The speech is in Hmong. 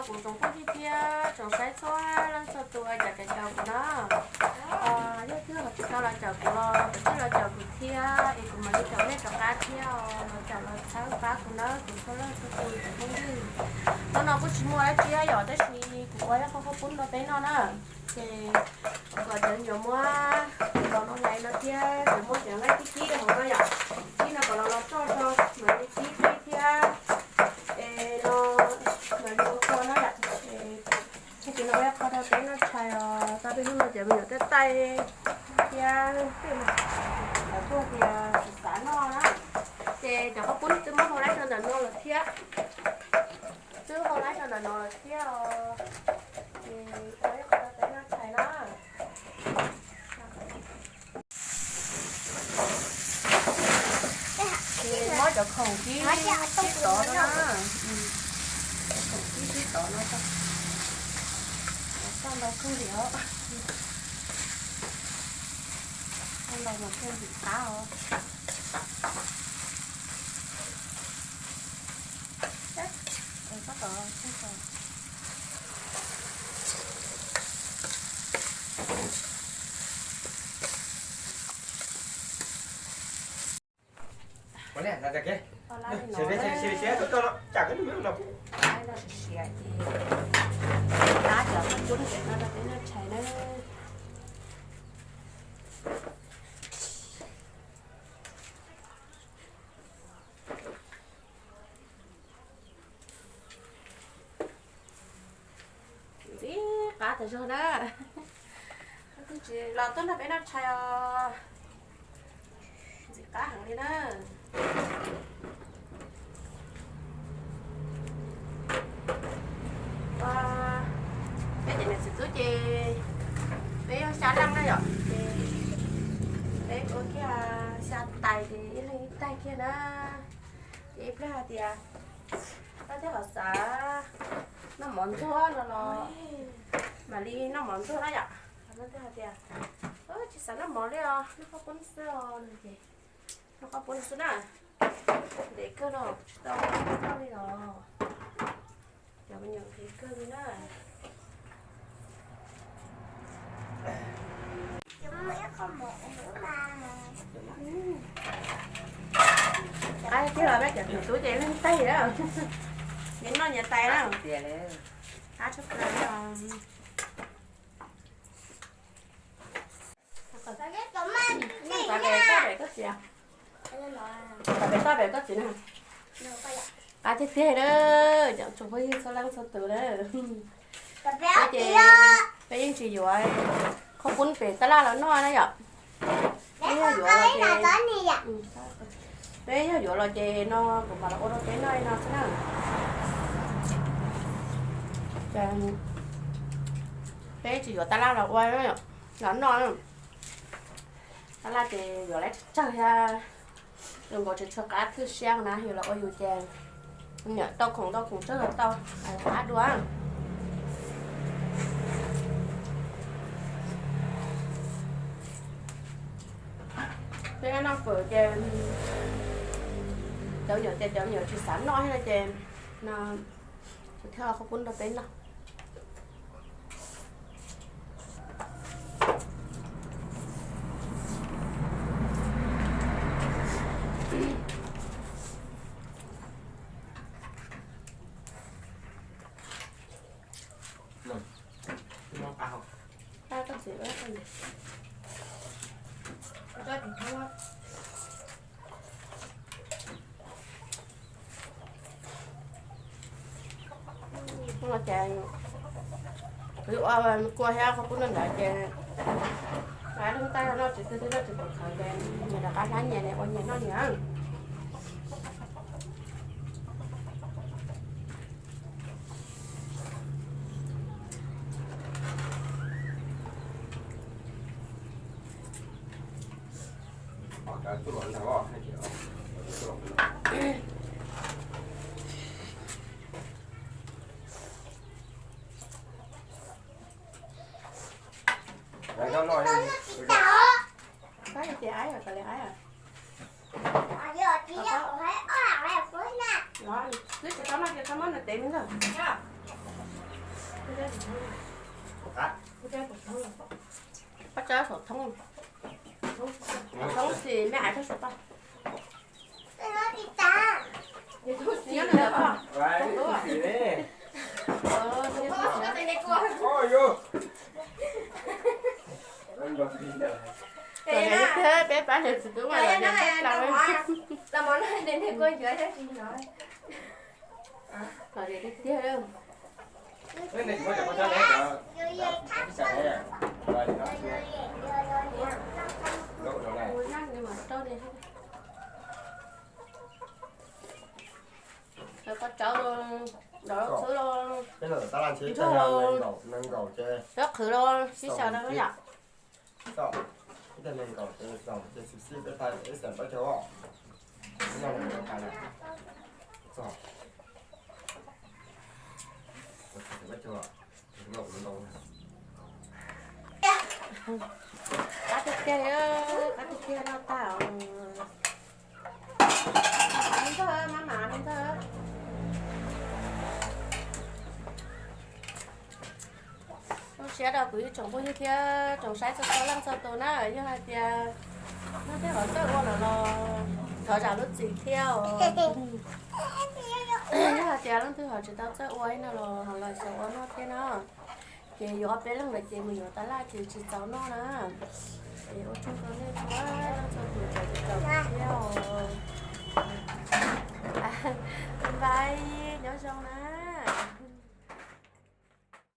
Kuv tsoom phooj ywg thiab tsoom saib txhua leej txhua tus uas caum caum kuv no, yog twg ho tsis tau los caum kuv los kav tsij los caum kuv thiab es kuv mam li caum nej rov qab thiab os. Los caum los txhawb pab kuv nawb kuv txhua leej txhua tus tsoom phooj ywg. Hnub no kuj tsis muaj dab tsi yom, tab sis kuv ua ib qho khaub poob rau peb noj na. Ces kom cov me nyuam muab los no nqaij no thiab cov muab cov nqaij kib kib hauv no yom, kib no kom los los toj rau mam li kib peb thiab. Es no mam li ua kho no yom. Tag kis no ua ib qho rau peb noj tshais os. Tau peb hnub no cov me nyuam tej taij thiab tej no lawv kuj tias tsis xav noj na. Ces cov khaub poob twb muab hau laib rau ntawm no lawm thiab. Twb hau laib rau ntawm no lawm thiab os. Ces ua ib qho rau peb noj tshais na. Ces muab cov khoom kib tib tov no na. Cov khoom kib tib tov no tso. Tau ntau kawg li os. Tau ntau mas kawg ntxim qab os. Ntxim qab tas zog na. Twb tsis los tuaj nrog peb noj tshais os. Ntxim qab heev li na. Peb cov niam txiv tub ces peb yog xya leej na yom, ces peb ua kiag xya tais ces ib leeg ib tais kiag na. Ces ib pliag hais tias leej twg ho xav noj mov ntxuag no los mam li noj mov ntxuag na yom. Leej twg hais tias tsis xav noj mov li os, noj khaub poob xwb os no ces noj khaub poob xwb na. Ntev kawg no tsis tau noj li os. Cov me nyuam ntev kawg li na. Qab tiag los peb cov tub ces leej tais na. Nyias noj nyias tais na. Qab tshaj plaws li os. Tau pem toj pem koj txiv, tau pem toj pem koj txiv na. Qab tiag tiag na, cov tsoom phooj ywg txhua leej txhua tus na. Peb ces peb yeej tsis yuav khaub poob pem tab laj los noj na yom. Peb yog yuav los ces, peb yog yuav los ces no kuv mam los ua rau peb noj li no xwb na. Peb tsis yuav tab laj los ua, los noj. Tab laj ces yuav lawv tsawg thiab, zoo nkaus tsis tshua qab thwj siab na, yus los ua yus ces niam tau khoom ntau khoom tsawg los tau, qab dua. Peb noj fawm ces cov me nyuam ces cov me nyuam tsis xav noj thiab no ces no kuv thiaj los khaub poob rau peb noj. Ua ces kuv ua kua thiab khaub poob noj ntawd ces lawv leej tais noj tsis twg twb noj tsis tau khaws ces nyias rov qab hlab nyias ua nyias noj nyias. Twb tsis tau noj ces txhob muab nws tev me ntag. Pab tso saum thoob, thoob xim me ais koj saum pab. Peb pab niam txiv tub los tiag tiag. Koj tso los, koj qhwv los sib xyaw no yom. Qab tiag tiag li, qab tiag tiag noj tag os. Ntag, maj mam li ntag. Zoo siab rau kuv ib tsoom phooj ywg thiab tsoom saib txhua txhua leej txhua tus na, yog hais tias leej twg ho txawj ua lawm los thov zam lub txim thiab os. Yog hais tias leej twg ho tsis tau txawj ua no los ho los xyaum ua noj thiab na. Ces yuav ob peb leeg lawm ces mus yuav tas laj ces tsis txaus noj na. Ces ua tsaug rau nej txhua leej txhua tus txawm tsis txaus thiab os. Bye bye, nyob zoo na.